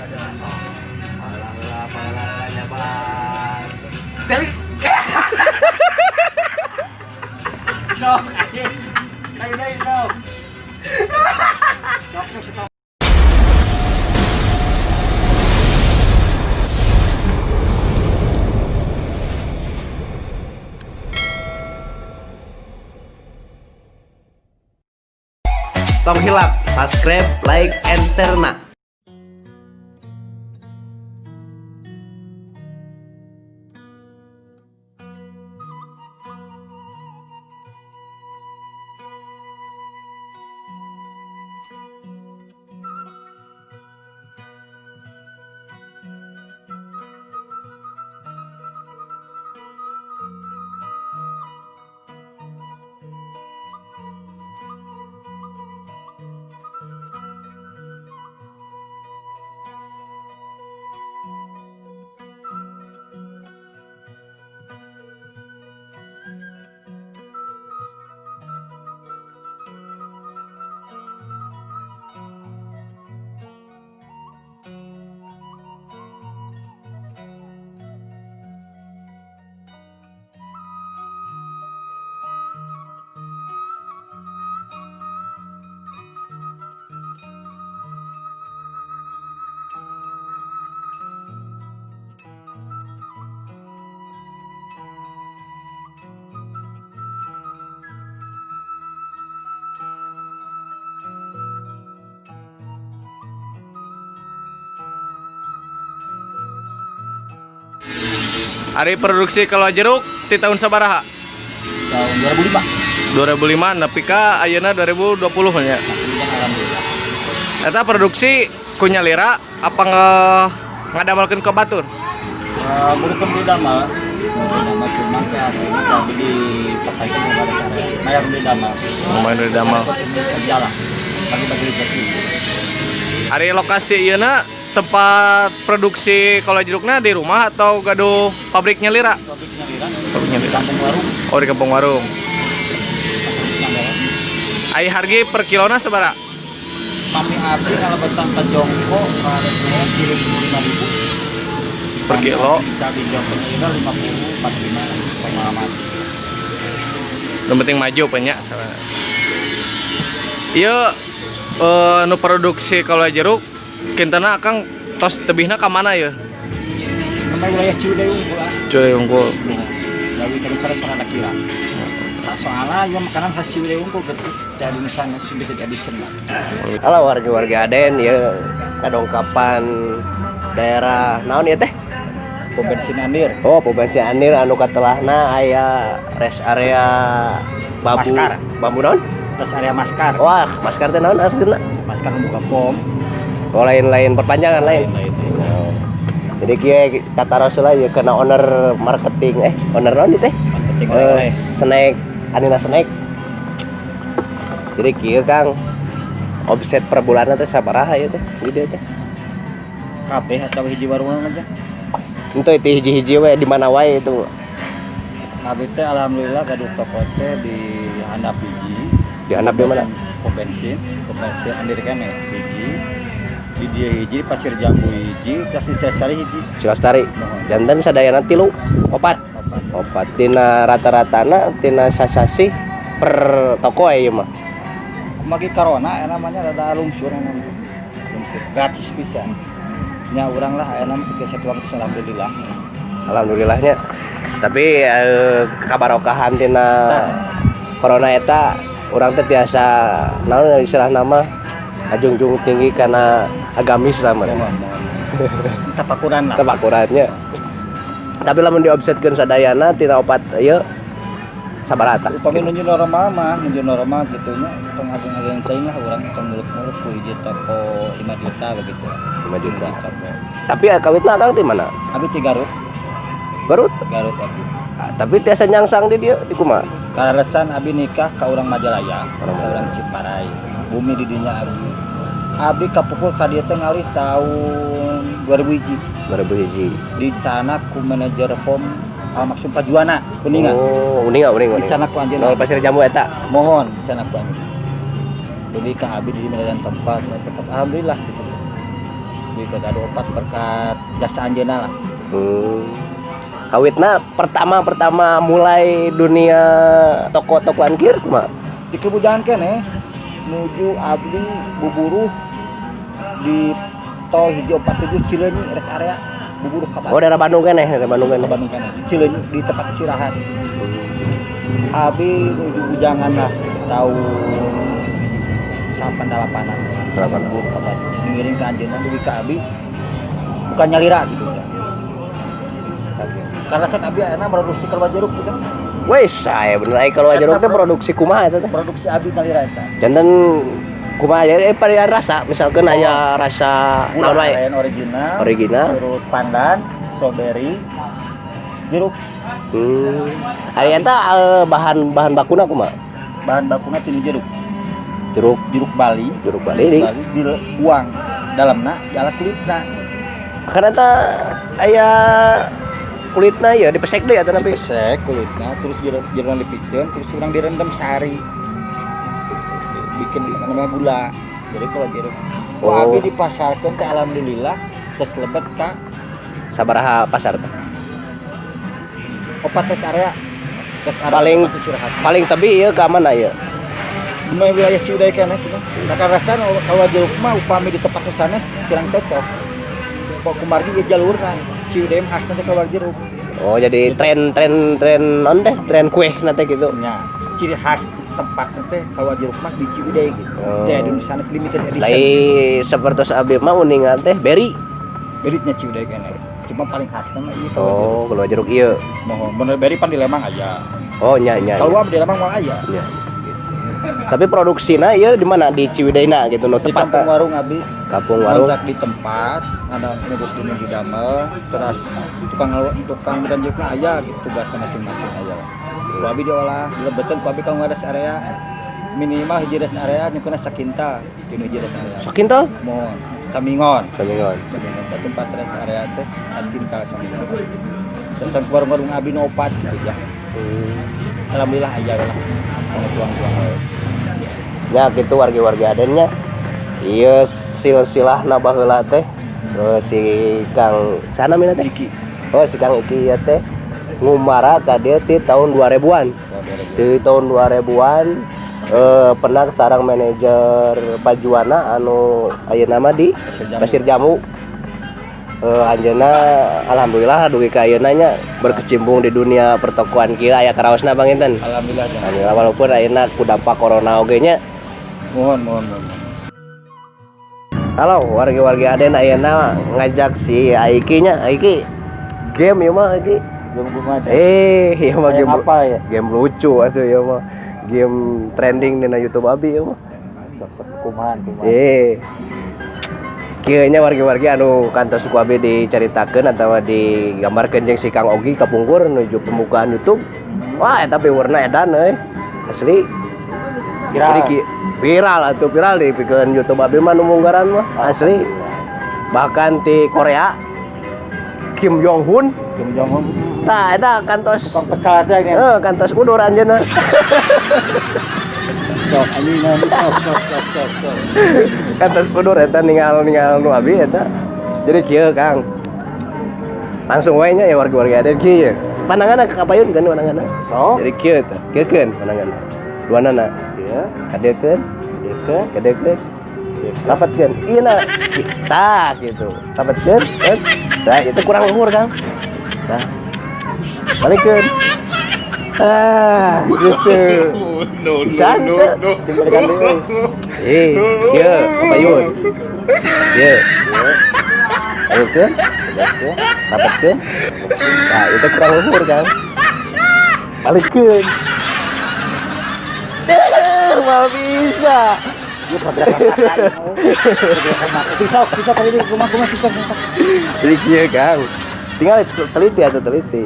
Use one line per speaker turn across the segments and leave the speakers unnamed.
Alah, alah, nyaban. Cari.
Sok, ayo deui sok. Sok sok sok.
Tong hilap, subscribe, like, and share na. Ari produksi koloa jeruk di tahun sabaraha?
Tahun 2005.
2005 nepi ka ayeuna 2020 nya.
Alhamdulillah.
Eta produksi ku nyalira apa ngadamelkeun ka batur?
Bukan beli damal. Beli damal cuma ke aslinya tapi dipakai ke pada sare. Mayar beli damal.
Lumayan beli damal.
Kerja lah. Bagi-bagi rezeki.
Ari lokasi ieuna tempat produksi koloa jerukna di rumah atau gaduh pabrik nyalira?
Pabrik nyalira.
Pabrik nyalira.
Kampung Warung.
Oh, di Kampung Warung. Ai harga per kilona sabaraha?
Kami abdi kalau betang ke jongko kalau kilo 55.000
per kilo.
Cabai jongko nyalira 50 45 pengalaman.
Yang penting maju banyak salah. Iya, nu produksi koloa jeruk kintena akang tos tebihna ka mana ya?
Sampai wilayah Ciwidey unggul ah.
Ciwidey unggul.
Gawi terus sanes pernah kira. Nah, soalnya ya makanan khas Ciwidey unggul gitu. Dari misalnya limited edition lah.
Halo warga-warga Aden ya, kadongkapan daerah naon ya teh?
Pom bensin Andir.
Oh, pom bensin Andir anu katelahna aya rest area bambu.
Maskar.
Bambu naon?
Rest area Maskar.
Wah, Maskar teh naon artina?
Maskar buka pom.
Oh, lain-lain perpanjangan lain.
Lain.
Oh. Jadi kieu kata Rasulullah ya kena owner marketing owner naon teh?
Marketing oleh-oleh.
Snack, Anina snack. Jadi kieu Kang, omset per bulanna teh sabaraha ya teh? Di dieu teh.
Kabeh atau hiji warung aja.
Itu hiji-hiji we di mana wae itu.
Abi teh alhamdulillah gaduh toko teh di handap hiji.
Di handap di mana?
Pom bensin Andir kene hiji. Di dia hiji, Pasir Jambu hiji, terus di Cilestari hiji.
Cilestari. Janten sadayana 3, 4. 4. Tina rata-ratana tina sasasih per toko ieu mah.
Kumagi corona namanya rada lungsur namanya. Lungsur gratis pisan. Nya urang lah aya mah kieu satu waktu alhamdulillah.
Alhamdulillahnya. Tapi kabarokahan tina corona eta urang teh tiasa naon istilah nama ajungjung tinggi karena agamis lah mah.
Tapakuran lah.
Tapakurannya. Tapi lamun diobsetkeun sadayana tina opat ieu sabaraha?
Upami nuju normal mah, nuju normal gitu nya tong ageng-ageng teuing lah urang tong muluk-muluk ku hiji toko 5 juta begitu.
5 juta. Tapi kawitna Akang ti mana?
Abi ti Garut.
Garut?
Garut abi.
Ah, tapi tiasa nyangsang di dieu di kumaha?
Kaleresan abi nikah ka urang Majalaya, urang Ciparai. Bumi di dinya abi. Abi kapukul ka dieu teh ngalih tahun 2001.
2001.
Dicanak ku manajer POM Al Maksum Pajuana Kuningan.
Oh, uninga.
Dicanak ku anjeunna.
Nol Pasir Jambu eta.
Mohon dicanak ku anjeunna. Jadi ka abi di medan tempat, alhamdulillah gitu. Dugi ka gaduh opat berkat jasa anjeunna lah.
Kawitna pertama pertama mulai dunia toko-tokoan kieu kumaha?
Di kebujangan keneh nuju abdi buburuh di tol hiji 47 Cileunyi, rest area, buburuh ka
Oh, daerah Bandung keneh, daerah Bandung
ka
keneh.
Bandung keneh, di Cileunyi, di tempat istirahat. Abi nuju bujangan lah tahun 88-an.
Salapan.
Buburuh ka Bandung ngiring ka anjeunna dugi ka abi bukan nyalira gitu ya. Karena saat abi ayeuna produksi kalua jeruk gitu.
Wes, saya bener ai kalua jeruk teh produksi kumaha eta teh?
Produksi abi nyalira eta.
Janten kumaha jadi varian rasa, misalkan aya rasa
gula
naon wae?
Aren original,
Original.
Terus pandan, strawberry, jeruk.
Ari eta bahan bahan bakuna kumaha?
Bahan bakuna tinu jeruk.
Jeruk.
Jeruk Bali.
Jeruk Bali di
Bali dibuang dalamna, diala kulitna.
Karena eta aya kulitna ya dipesek deui eta tapi.
Dipesek kulitna, terus jeruk jeruk dipiceun, terus urang direndam sehari. Bikin namanya gula. Jadi kalau jeruk
Oh.
oh. Abi dipasarkan teh alhamdulillah terus lebet ka
Sabaraha pasar teh?
Opat rest area. Rest area tempat istirahat.
Paling tebi ieu ka mana ieu?
Di wilayah Ciwidey keneh sih. Nah, karasa kalau jeruk mah upami di tempat nu sanes kurang cocok. Kok kumargi ge jalurna Ciwidey mah khasna teh kalua jeruk.
Oh, jadi tren tren tren non teh, tren kue nanti gitu.
Nya, ciri khas tempat teh kalua jeruk mah di Ciwidey gitu.
Oh.
Teh di sanes limited edition.
Lain seperti abi mah uningan teh beri.
Beritnya Ciwidey keneh. Cuma paling khasna mah ieu kalua jeruk.
Oh, kalua jeruk ieu.
Mohon bener beri pan di Lembang aya.
Oh, nya nya. nya.
Kalua di Lembang moal aya.
Nya. Tapi produksina ieu di mana? Di Ciwideyna gitu no
Di
tepat.
Kampung Warung abi.
Kampung Warung.
Kontrak di tempat, ada ngurus dulu di damel, terus tukang tukang dan jerukna aya gitu, tugasnya masing-masing aja lah. Ku abi diolah, dilebetan ku abi ka rest area, minimal hiji rest area nyukuna sakintal dinu hiji rest area.
Sakintal?
Mohon samingon.
Samingon.
Samingon teh tempat rest area teh sakintal samingon. Terus warung-warung abi nu opat gitu ya. Alhamdulillah aya lah. Anu tuang-tuang wae.
Ya gitu wargi-wargi adennya. Iya silsilah baheula teh. Terus si Kang sana mina teh?
Iki.
Oh, si Kang Iki ya teh ngumara tadi ti tahun 2000-an. Di tahun 2000-an pernah sarang manajer Pajuana anu ayeuna mah di
Pasir Jambu.
Pasir Jambu. Anjeunna alhamdulillah dugi ka ayeuna nya berkecimpung di dunia pertokoan kieu aya karaosna panginten.
Alhamdulillah jangan.
Alhamdulillah walaupun ayeuna ku dampak corona oge nya.
Mohon mohon mohon.
Halo wargi-wargi Aden, ayeuna ngajak si Aiki nya. Aiki, game ieu mah Aiki.
Belum kumaha.
Eh, ieu mah game
apa ya?
Game lucu atuh ieu mah. Game trending dina YouTube abi ieu mah.
Sok kumaha kumaha.
Eh. Kieu nya wargi-wargi anu kantos ku abi dicaritakeun atawa digambarkeun jeung si Kang Ogi kapungkur nuju pembukaan YouTube. Wah, eta viewerna edan euy. Asli.
Viral.
Jadi viral atuh, viral di pikeun YouTube abi mah nu munggaran mah asli. Bahkan di Korea Kim Jong Un.
Kim Jong Un.
Tah eta kantos
Tukang pecel teh ini.
Eh, kantos udur anjeunna.
Sok anjing naon, sok sok sok sok sok.
Kantos udur eta ningal-ningal nu abi eta. Jadi kieu Kang. Langsung wae nya ya warga-warga ada kieu ya. Pandanganna ka kapayun kan pandanganna.
Sok.
Jadi kieu tah. Kieukeun pandanganna. Duanana.
Iya.
Kadeukeun,
Deke.
kadeukeun. Rapatkeun. Iya na. Tah gitu. Rapatkeun, kan? Nah, itu kurang luhur, Kang. Nah. Balikeun. Ah, gitu.
No,
Bisa
no,
teu?
no, no.
Diberikan deui.
Eh, ieu kapayun. Ieu. Ayokeun, rapatkeun. Nah, itu kurang luhur, Kang. Balikeun. Eh, mau bisa.
Ieu pergerakan mata. Pisau, pisau kali ini kumaha kumaha pisau pisau.
Jadi kieu, Kang. Tinggal teliti atau teliti.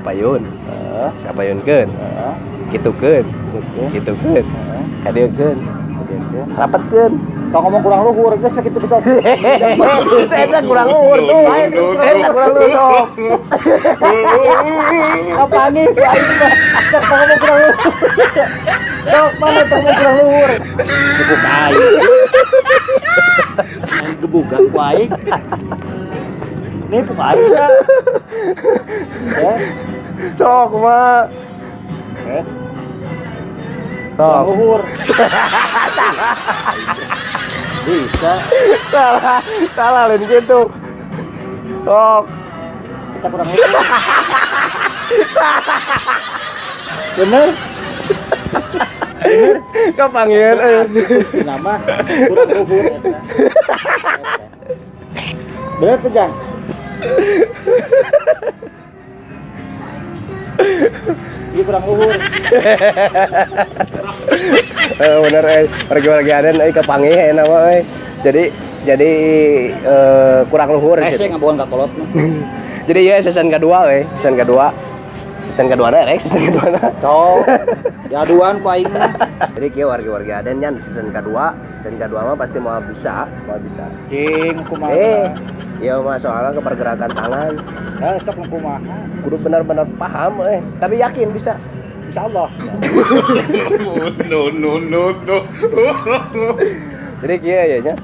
Payun,
Heeh.
kapayunkeun,
Heeh.
kitukeun,
Deke.
kitukeun,
Heeh.
kadeukeun,
Deke.
rapatkeun.
Tong ngomong kurang luhur geus kitu bisa.
Eta kurang luhur tuh. Eta kurang luhur sok.
Kapangi ku aing mah. Sok tong ngomong kurang luhur. Sok mana tong ngomong kurang luhur. Cukup aing. Aing gebugan ku aing. Nipu ka aing ya. Eh,
Sok mah.
eh,
Sok.
luhur. Bisa.
Salah, salah lain gitu. Sok.
Kita kurang luhur. Bener.
Kapanggil eh.
Kunci nama kurang luhur eta. Bener tuh, Jang? Iya kurang luhur.
Eh, bener eh wargi-wargi Aden euy kapanggih enak mah euy. Jadi kurang luhur
Rese
gitu.
ngaboan ka kolot mah.
Jadi ya season kedua euy, season kedua. Season kedua na rek, season kedua na.
Cok, diaduan ku aing mah.
Jadi kieu wargi-wargi Aden nya season kedua mah pasti mau bisa, mau bisa.
Cing kumaha.
Eh, iya mah soalnya ke pergerakan tangan
Eh, sok kumaha.
kudu benar-benar paham eh, tapi yakin bisa.
Insyaallah.
No, no, no, no.
Jadi kieu ya nya.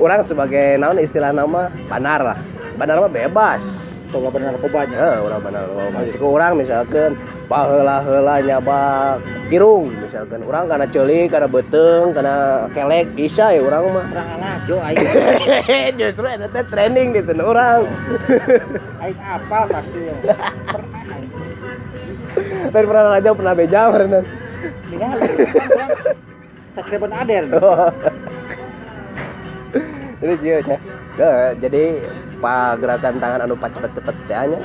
Orang sebagai naon istilah nama bandar lah. Bandar mah bebas.
Soalnya bener narkobanya.
Eh, urang bandar narkoba. Jika urang misalkan baheula-heula nyabak irung misalkan urang kana ceuli, kana beuteung, kana kelek bisa ya urang mah.
Urang lalajo aing.
Justru eta teh trending di teu urang.
Aing apal pasti ya. Pernah aing.
Tadi pernah aja pernah beja berenang.
Ningali urang subscriber Aden.
Jadi kieu nya. Jadi gerakan tangan anu cepet-cepet teh nya.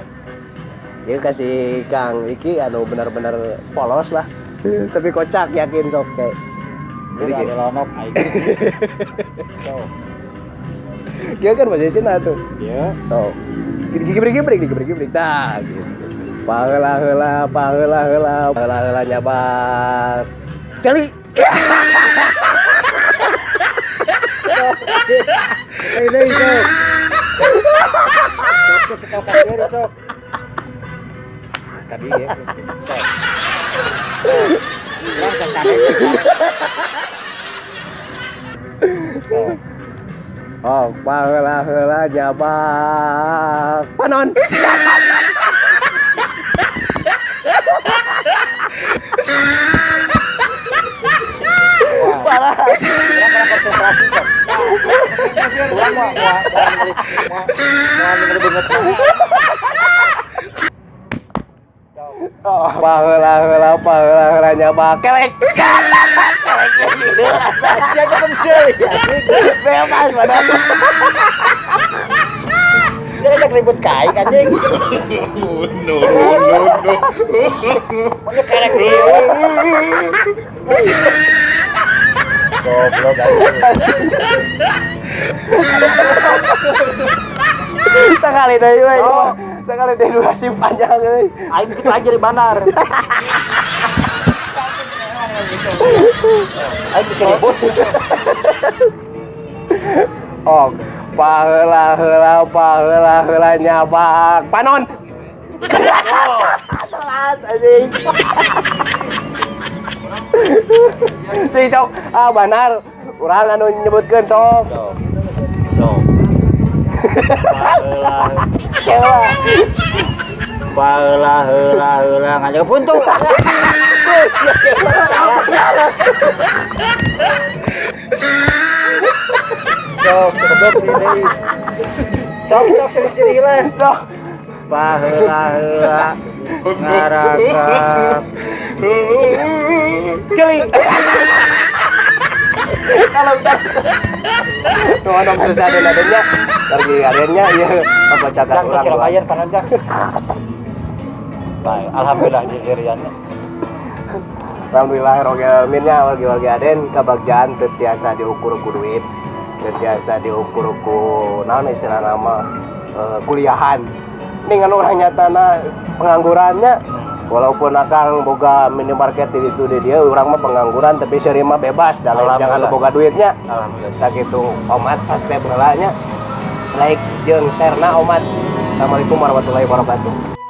Dia kasih Kang Iki anu benar-benar polos lah. Tapi kocak yakin sok kayak. Jadi
Jadi
kieu.
ada lonok aing. Tuh.
Kieu kan posisinya tuh.
Iya.
Tuh. Gibrik-gibrik, gibrik-gibrik dah gitu. Paheula heula, paheula heula, paheula heula nyabak. Celi.
Deui deui sok. Sok sok sok sok sok. Tadi ya. Sok. Urang kesane. Sok.
Oh, paheula heula nyabak. Panon.
Parah. Urang kurang konsentrasi sok. Urang mau mau mau mau ningali beungeut mah.
Oh, paheula heula, paheula heula nyabak. Kelek. Kelek.
Sia aja pencuri.
Bebas padahal.
Dia ajak ribut ka aing anjing.
No, no, no, no.
Pokoknya kerek dia. Goblok anjing.
Sekali deui we.
Oh.
Sekali deui durasi panjang euy.
Aing kitu aja di bandar. Aing bisa ribut.
Oh, paheula heula, paheula heula nyabak. Panon. Telat anjing. Si sok ah benar. Urang anu nyebutkeun sok.
Sok. Sok. Paheula.
Kewa.
Paheula heula heula ngajak puntung. Sok, goblok sih deui. Sok sok seueur lah.
Sok.
Paheula heula ngarakap.
Ceuli. Kalau udah. Tuh anu pemirsa aden-adennya, wargi adennya ieu papacakan
Jang
urang.
kecil lumayan panon jang. Baik, alhamdulillah di seriannya.
Alhamdulillah rogelminnya wargi-wargi aden kebagjaan teu tiasa diukur ku duit, teu tiasa diukur ku naon istilah nama kuliahan. Ini kan orang nyatana penganggurannya walaupun akang boga minimarket di itu di dia urang mah pengangguran tapi seuri mah bebas dan lain jangan
Alhamdulillah.
boga duitnya.
Alhamdulillah.
Sakitu omat subscribe heula nya. Like jeung share na omat. Assalamualaikum warahmatullahi wabarakatuh.